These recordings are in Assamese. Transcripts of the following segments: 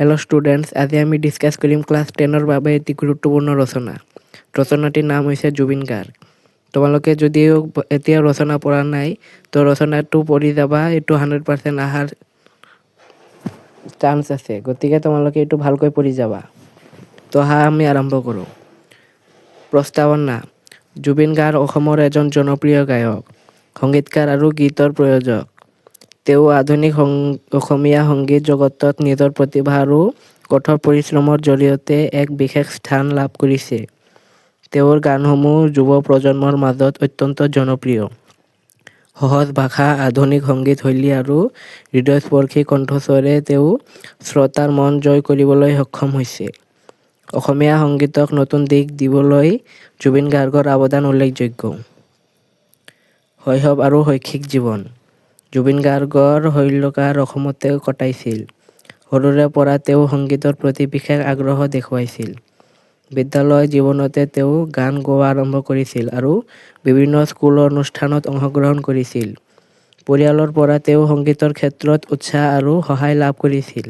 হেল্ল' ষ্টুডেণ্টছ, আজি আমি ডিছকাছ কৰিম ক্লাছ 10ৰ বাবে এটি গুৰুত্বপূৰ্ণ ৰচনা। ৰচনাটিৰ নাম হৈছে জুবিন গাৰ্গ। তোমালোকে যদিও এতিয়াও ৰচনা পঢ়া নাই, তো ৰচনাটো পঢ়ি যাবা। এইটো 100% অহাৰ চান্স আছে, গতিকে তোমালোকে এইটো ভালকৈ পঢ়ি যাবা। তো আহা, আমি আৰম্ভ কৰোঁ। প্ৰস্তাৱনা। জুবিন গাৰ্গ অসমৰ এজন জনপ্ৰিয় গায়ক, সংগীতকাৰ আৰু গীতৰ প্ৰযোজক। তেওঁ আধুনিক অসমীয়া সংগীত জগতত নিজৰ প্ৰতিভা আৰু কঠোৰ পৰিশ্ৰমৰ জৰিয়তে এক বিশেষ স্থান লাভ কৰিছে। তেওঁৰ গানসমূহ যুৱ প্ৰজন্মৰ মাজত অত্যন্ত জনপ্ৰিয়। সহজ ভাষা, আধুনিক সংগীত শৈলী আৰু হৃদয়স্পৰ্শী কণ্ঠস্বৰে তেওঁ শ্ৰোতাৰ মন জয় কৰিবলৈ সক্ষম হৈছে। অসমীয়া সংগীতক নতুন দিশ দিবলৈ জুবিন গাৰ্গৰ অৱদান উল্লেখযোগ্য। শৈশৱ আৰু শৈক্ষিক জীৱন। জুবিন গাৰ্গৰ শৈশৱকাল অসমতে কটাইছিল। সৰুৰে পৰা তেওঁ সংগীতৰ প্ৰতি বিশেষ আগ্ৰহ দেখুৱাইছিল। বিদ্যালয় জীৱনতে তেওঁ গান গোৱা আৰম্ভ কৰিছিল আৰু বিভিন্ন স্কুলৰ অনুষ্ঠানত অংশগ্ৰহণ কৰিছিল। পৰিয়ালৰ পৰা তেওঁ সংগীতৰ ক্ষেত্ৰত উৎসাহ আৰু সহায় লাভ কৰিছিল।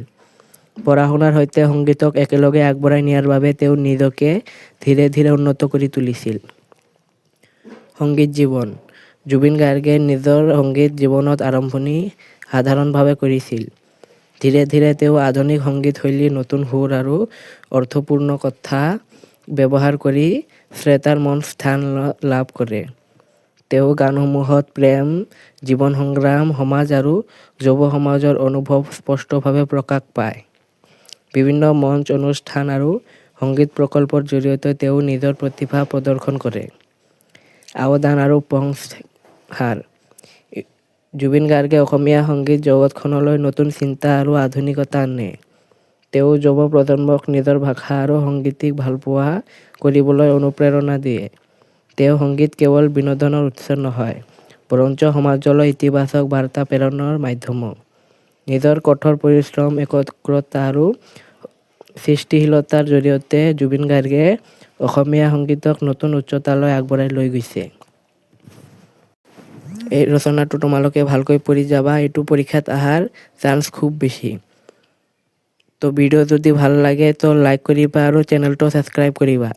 পঢ়া শুনাৰ সৈতে সংগীতক একেলগে আগবঢ়াই নিয়াৰ বাবে তেওঁ নিজকে ধীৰে ধীৰে উন্নত কৰি তুলিছিল। সংগীত জীৱন। জুবিন গাৰ্গে নিজৰ সংগীত জীৱনত আৰম্ভণি সাধাৰণভাৱে কৰিছিল। ধীৰে ধীৰে তেওঁ আধুনিক সংগীত শৈলী, নতুন সুৰ আৰু অৰ্থপূৰ্ণ কথা ব্যৱহাৰ কৰি শ্ৰোতাৰ মন স্থান লাভ কৰে। তেওঁ গানসমূহত প্ৰেম, জীৱন সংগ্ৰাম, সমাজ আৰু যুৱ সমাজৰ অনুভৱ স্পষ্টভাৱে প্ৰকাশ পায়। বিভিন্ন মঞ্চ অনুষ্ঠান আৰু সংগীত প্ৰকল্পৰ জৰিয়তে তেওঁ নিজৰ প্ৰতিভা প্ৰদৰ্শন কৰে। অৱদান আৰু সংস্কাৰ। জুবিন গাৰ্গে অসমীয়া সংগীত জগতখনলৈ নতুন চিন্তা আৰু আধুনিকতা আনে। তেওঁ যুৱ প্ৰজন্মক নিজৰ ভাষা আৰু সংগীতক ভালপোৱা কৰিবলৈ অনুপ্ৰেৰণা দিয়ে। তেওঁ সংগীত কেৱল বিনোদনৰ উৎস নহয়, বৰঞ্চ সমাজলৈ ইতিবাচক বাৰ্তা প্ৰেৰণৰ মাধ্যমো। নিজৰ কঠোৰ পৰিশ্ৰম, একাগ্ৰতা আৰু সৃষ্টিশীলতাৰ জৰিয়তে জুবিন গাৰ্গে অসমীয়া সংগীতক নতুন উচ্চতালৈ আগবঢ়াই লৈ গৈছে। এই ৰচনাটো তোমালোকে ভালকৈ পঢ়ি যাবা। এইটো পৰীক্ষাত অহাৰ চান্স খুব বেছি। তো ভিডিঅ' যদি ভাল লাগে, তো লাইক কৰিবা আৰু চেনেলটো ছাবস্ক্ৰাইব কৰিবা।